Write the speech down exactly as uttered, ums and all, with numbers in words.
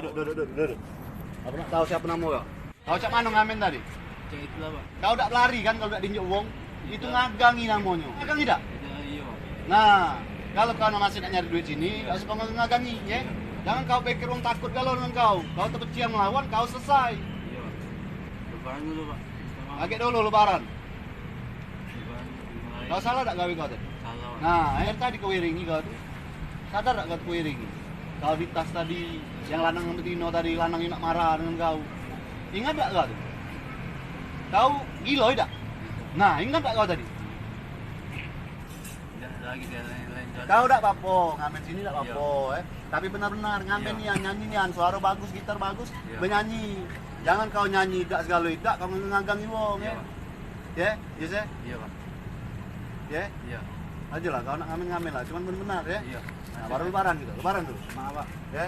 Duduk, duduk, duduk, duduk. Aku nak tahu siapa nama kau. Kau cak mano ngamen tadi? Cak itulah, Pak. Kau dak belari kan kalau dak diinjak wong? Itu ngagangi namonyo. Ngagangi dak? Iya, iya, Pak. Nah, kalau kau masih nak nyari duit sini, dak usah kau ngagangi, ya. Jangan kau pikir wong takut kalau dengan kau. Kau tepeciang melawan, kau selesai. Iya, Pak. Lebaran dulu, Pak. Agak dulu lebaran. Lebaran mulai. Kau salah dak gawe kau tadi? Salah, Pak. Nah, air tadi kau iringi kau tu. Sadar dak kau tu kau iringi? Kau di tas tadi, yang lanang yang betino tadi, lanang yang nak marah dengan kau. Ingat dak kau tu? Kau gilo dak? Nah, ingat dak kau tadi? Dah lagi dia lain-lain jalan. Kau dak apa-apa, ngamen sini dak apa-apa, eh. Tapi benar-benar ngamen nian, nyanyi nian, suara bagus, gitar bagus, benyanyi. Jangan kau nyanyi dak segalo idak, kau ngagangi wong, ya. Ya, ya, seh? Iya, Pak. Ya? Iya. Aja lah, kau nak ngamen-ngamen lah, cuman benar-benar, ya. Iya. Nah, baru lebaran gitu, lebaran dulu. Maaf, Pak. Ya?